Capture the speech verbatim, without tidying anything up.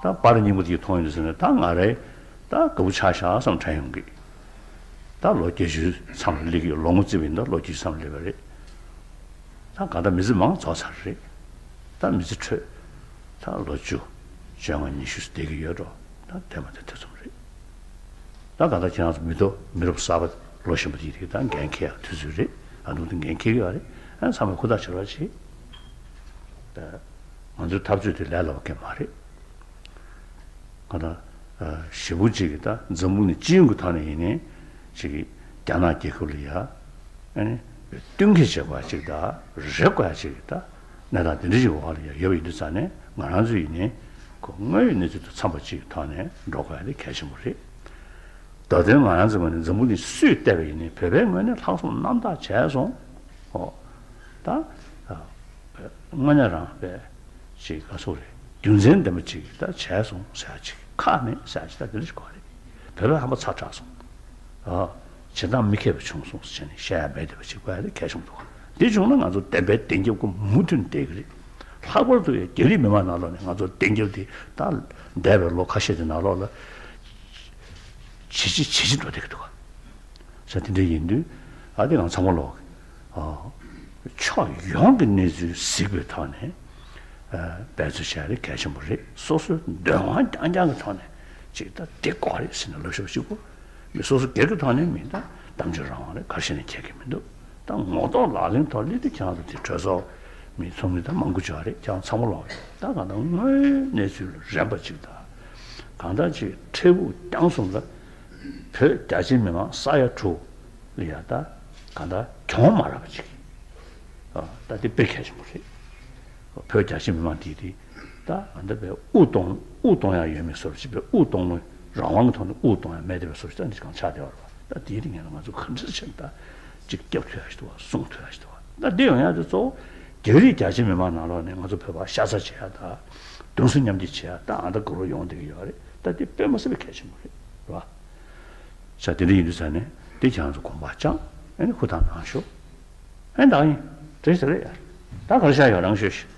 ད་པར་རྙིང་པ་དེ་མཐོང་ཡོང་དུས་ཟེར་ནས་ད་ང་རེ་ད་དགའ་པོ་ཆགས་ཤག་བསམ་དྲན་ཡོང་གི། ད་ལོ་བརྒྱད་ཅུ་མཚམས་ལ་སླེབས་ཀྱི་ཡོད། ལོ་ངོ་བརྩིས་པ་ཡིན་ན་ལོ་བརྒྱད་ཅུ་མཚམས་ལ་སླེབས་པ་རེད། ད་གང་ལྟར་མི་ཚེ་མང་རྫོགས་ཚར་རེད། ད་མི་ཚེ་འཕྲོད། ད་ལོ་བཅུ། བཅོ་ལྔ། ཉི་ཤུ་བསྡད་ཀྱི་ཡོད་འགྲོ། ད་དེ་མ་དེ་ཐེ་ཚོམ་རེད། ད་གང་ལྟར་ཁྱེད་རང་ཚོ་མི་ཐོག་མི་རབས་གསར་པ་ལོ་གཞོན་པ་དེ་དེ་ད་འགན་འཁྱེར་ཡག་དུས་ཚོད་རེད། ཨ་ནུ་དེ་འགན་འཁྱེར་གྱི་ཡོད་རེད། ཨ་ཚང་མས་ཧུར་ཐག་བྱེད་རོགས་བྱེད། ད་ང་ཚོའི་འཐབ་རྩོད་དེ་ལས་སླ་བ་གང་ཡང་མ་རེད། ང་ད་ཞེ་པོ་ཅིག་གི་ད་འཛམ་བུ་གླིང་སྤྱི་ཡོངས་ཀྱི་ཐོག་ནས་ཡིན་ནའི་ཅིག་གི་རྒྱ་ནག་རྒྱལ་ཁབ་ལ་ཡ་ཨ་ནི་བསྟུན་མཁས་བྱེད་དགོས་ཅིག་ད་རེ་དགོས་ཅིག་ད་གནས་སྟངས་དེ་འདྲ་ཞིག་འོག་ལ་ཡ་ཡོད་པ་ཡིན་དུས་ཙང་ནས་ང་རང་ཚོ་ཡིན་ནའི་ཁོ་དངོས་ཡོད་གནས་ཚུལ་དང་འཚམས་པ་ཅིག་གི་ཐོག་ནས་འགྲོ་དགོས་ཡ་དེ་གལ་ཆེན་པོ་རེད། ད་དུང་ང་རང་ཚོ་ངོས་ནས་འཛམ་བུ་གླིང་སུས་བལྟས་པ་ཡིན་ནའི་བོད་པའི་ངོས་ནས་ལྷག་བསམ་རྣམ་དག་བྱས་སོང་། ཨོ། ད། དངོས་གནས་རང་དཔེ་ཅིག་ག་སོགས་རེད། རྒྱུ་མཚན་ལྡན་པ་ཅིག་ད་བྱས་སོང་ཟེར་ཡ་ཅིག་ཁག་མེད་ཟེར་ཡ་ཅིག་ད་དེ་འདྲ་ཞིག་དགོས་རེད། བོད་པ་ཧམ་པ་ཚ་དྲགས་སོང་། ཨ། བྱེད་སྟངས་མི་མཁས་པ་བྱུང་སོང་ཟེར་ནས་བཤད་ཡ་མེད་བསྡད་པ་ཅིག་དགོས་ཡ་དེ་གལ་ཆེན་པོ་འདུག་དེ་བྱུང་ན་ང་ཚོ་བདེན་པའི་བདེན་རྒྱབ་ཀྱི་མུ་མཐུད་བསྡད་ཀྱི་རེད། ལྷག་པར་དུ་ཡང་རྒྱ་རིགས་མི་མང་ནང་ལོགས་ནས་ང་ཚོ་བདེན་རྒྱབ་དེ་ད་འདས་པའི་ལོ་ཁ་ཤས་ཀྱི་ནང་ལོགས་ལ་ཇེ་ཆེ་ཇེ་ཆེ་འགྲོ་བསྡད་ཀྱི་འདུག་ས་དེ་འདྲ་ཡིན་དུས་ཨ་དེ་ང་ཚང་མ་ལོག་ཨ་ཕྱོགས་ཡོངས་ཀྱི་གནས་ཚུལ་གཟིགས་པའི་ཐོག་ནས་ཨ་འབད་རྩོལ་བྱ་རེ་གལ་ཆེན་པོ་རེད། སོ་སོའི་འདོད་དབང་རྐྱང་རྐྱང་གི་ཐོག་ནས་ཅིག་ད་དེ་དགོས་རེད་ཟེར་ནས་ལབ་ཤོག་གཅིག་པོ་མི་སོ་སོ་སྒེར་གྱི་ཐོག་ནས་མིན་ད་གཏམ་བརྗོད་རང་དབང་རེད། ག་རེ་བྱས་ནས་ཁྱད་ཀྱི་མི་འདུག་ད་ངོ་ཐོག་ལག་ལེན་ཐོག་སླེབས་དུས་ཁྱེད་རང་ཚོ་དེ་གྲོས་ཚོགས་མི་ཚོགས་མི་ད་མང་པོ་ཅིག་ཡོད་རེད། ཁྱེད་རང་ཚང་མ་ལོག་ཡོད། ད་གང་ལྟར་དངོས་ཡོད་གནས་ཚུལ་རན་པ་ཅིག་དང་གང་ལྟར་ཅིག་འཕྲལ་ཕུགས་རྐྱང་གསུམ་ལ་བོད་རྒྱ་ཆེ་མི་མང་ས་ཡ་དྲུག་ལ་ཡ་ད་གང་ལྟར་གྱོང་མ་རག་པ་ཅིག་ཨ་ད་དེ་དཔེ་གལ་ཆེན་པོ་རེད། བོད་རྒྱ་ཆེ་མི་མང་དེ་དེ་ད་ཨ་ད་བའི་དབུགས་གཏོང་དབུགས་གཏོང་ཡག་ཡོད་མེད་བཟོ་འདྲ་ཅིག་བའི་དབུགས་གཏོང་ལོ་རང་དབང་གི་ཐོག་ནས་དབུགས་གཏོང་ཡག་མེད་དེ་བའི་བཟོ་འདྲ་ཅིག་ད་འདི་གང་ཆགས་བསྡད་པ་རེད་བ། ད་དེའི་རིང་ལ་ང་ཚོ་ག་འདྲ་བྱས་ནས་ད་ཅིག་སྐྱབས་ཐུབ་ཡག་ཞིག་འདུག་བ། སྲུང་ཐུབ་ཡག་ཞིག་འདུག་བ། ད་འདི་ཡོང་ཡག་དེ་གཙོ་བོ་རྒྱ་རིགས་རྒྱ་ཆེ་མི་མང་ནང་ལོགས་ནས་ང་ཚོ་བོད་པ་ཤ་ཚ་བྱེད་ཡག་ད་གདུང་སེམས་མཉམ་སྐྱེད་བྱེད་ཡག་ད་ཨ་ད་ག་རུ་ཡོང་བསྡད་ཀྱི་ཡོད་རེད། ད་འདི་དཔེ་མ་སྲིད་པའི་གལ་ཆེན་པོ་རེད་བ། ས་དེ་འདྲ་ཡིན་དུས་ས་ནས་དེ་ཁྱེད་རང་ཚོ་དགོངས་པ་བཅངས་ཨ་ནི་ཧུར་ཐག་གནང་ཤོག་ཨ་ནི་ད་ཡིན་བྲིས་ཟེར་རེད་ཡ། ད་ག་རེ་བྱ་ཡོད་རང་ཤོད་ཤིག